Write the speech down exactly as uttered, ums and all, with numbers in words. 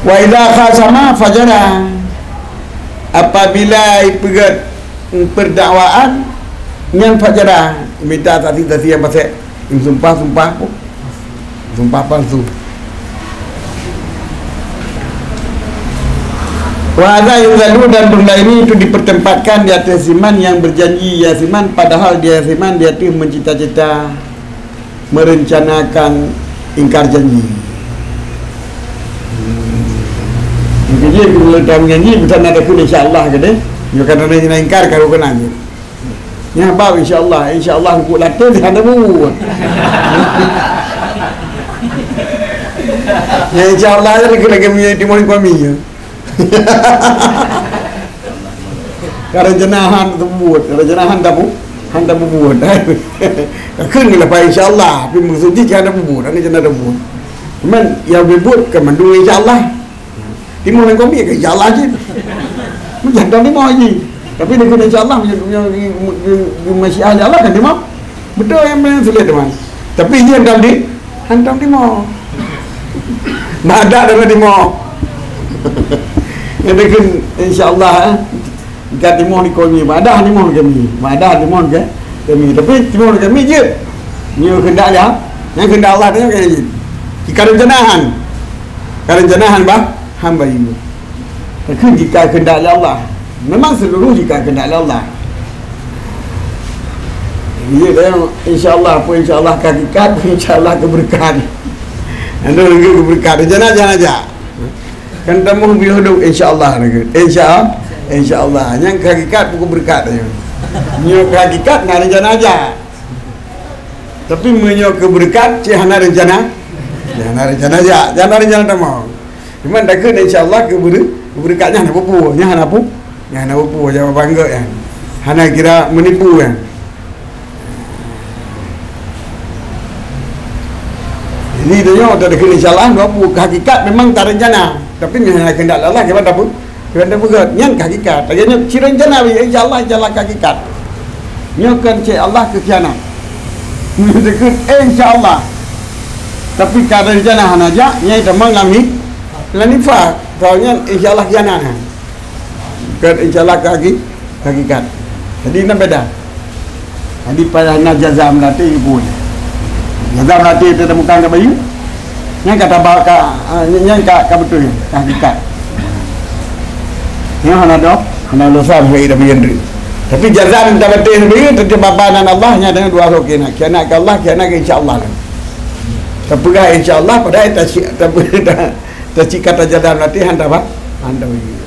Wa idza khasama fajara. Apabila ipeugét perdakwaan, nyan fajara, mita saksi-saksi nyang pasék, sumpah-sumpah, sumpah palsu. Wa hadza yuzalu, dan benda ini itu dipertempatkan di atas siman yang berjanji, ya siman, padahal dia siman di atas mencita-cita, merencanakan ingkar janji. Jadi aku mulai tahu janji, bukan ada pun insya Allah ke deh. Nyoe kan ada yang ingkar kalau kena je. Nya bab insya Allah, insya Allah aku latih di sana buat. Ya insya Allah aja lagi lagi punya di mana kami ya. Ka rencana han teubuet, ka rencana han tabu-, han tabubuet. Ka kheun geulah insya Allah, tapi maksud jih hana bubuet, hana rencana tabubuet. Cuman yang bubuet ka mandum insya Allah. Timoh dan kopi ka insya Allah je. Macam tu timoh je. Tapi dia kena insya Allah, masih ahli Allah kan timoh. Betul yang main sulit teman. Tapi dia hantam di, hantam timoh. Madak dalam timoh. Yang dia kena insya Allah eh. Ikat timoh di kami, madah timoh kami, madah timoh ke kami. Tapi timoh kami je. Nyoe kehendak dia, yang kehendak Allah tanya kan je. Jika rencanahan, rencanahan bah hamba ini. Tapi jika kehendak Allah, memang seluruh jika kehendak Allah. Iya, insya Allah, apa insya Allah kaki kat, insya Allah keberkahan. Anda lagi keberkahan, jangan jangan aja. Kan tamoh biyuh duek, insya Allah, insya, insya Allah. Nyang hakikat buku berkat nyoe. Nyoe hakikat na rencana aja. Tapi meunyoe keu berkat cit hana rencana, cit hana rencana aja, hana rencana tamoh. Cuma takut insya Allah keu ber-, keu berkat nyan hana pupu, nyan hana pu-, nyan hana pupu, jangan bangga nyan. Hana kira menipu nyan. Jadi, tanyoe, tadekeu insya Allah, dua puluh. Hakikat memang tarencana. Tapi, misalnya kehendak Allah, kiban tabu-, kiban tabugot. Nyan ka hakikat. Lagèe nyoe, ci rencana, insya Allah, insya Allah ka hakikat. Nyoe kan cek Allah keu khianat. Nyoe deukeut, insya Allah. Tapi, ka rencana hana jak, nyan tamong lam ni, lam nifak. Tahu nyan, insya Allah khianat. Kan insya Allah ka haki-, hakikat. Jadi, na beda. Jadi, payah na jazam latih pun. Jazam latih teuka bukan ka bayu. Nyan ka taba ka, ah, nyan ka, ka beutôi, ka hakikat. Nyan hana doh, hana dosa bagi dah bayan diri. Tapi jazam dah beutôi bayu, teuka baba nan Allah, nyan dengan dua hal khianat. Khianat ke Allah, khianat ke insya Allah. Tapeugah insya Allah, padahal ta-, ta-, ta-, tacik kata jazam latih, hana ba-, hana bayu.